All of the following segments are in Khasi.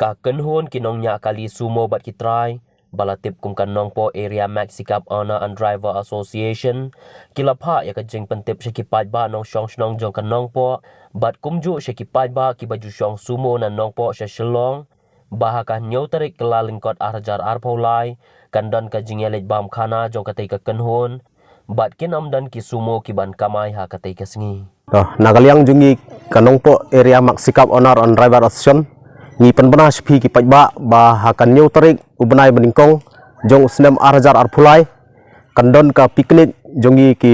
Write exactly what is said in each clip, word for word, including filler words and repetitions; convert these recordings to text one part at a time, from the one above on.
Ka kynhun ki nongñiah kali sumo bad ki trai, ba la tip kum ka Nongpoh Area Maxi Cab Owner and Driver Association, ki la phah ïa ka jingpyntip sha ki paidbah nongshong shnong jong ka Nongpoh, bad kumjuh sha ki paidbah kiba ju shong sumo na Nongpoh sha Shillong, ba ha ka hynñiew tarik Kyllalyngkot ar hajar arphew lai, kan don ka jingïaleit bam khana jong katei ka kynhun, bad kin ym don ki sumo ki ban kamai ha katei ka sngi. To, na ka liang jong ngi ka Nongpoh Area Maxi Cab Owner and Driver Association, ngi pynbna sha phi ki paidbah ba ha ka hynñiew tarik u bnai ba nyngkong jong u snem ar hajar arphew lai, kan don ka picnic jong ngi ki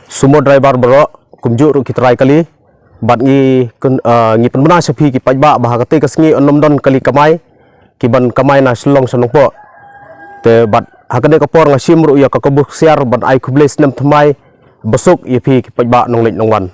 sumo driver baroh, kumjuh ruh ki trai kali, bad ngi kyn, ah, ngi pynbna sha phi ki paidbah ba ha katei ka sngi yn ym don kali kamai, ki ban kamai na Shillong sha Nongpoh. Te bad ha kane ka por nga shim ruh ïa ka kabu ksiar ban ai khublei snem thymmai basuk ïa phi ki paidbah nongleit nongwan.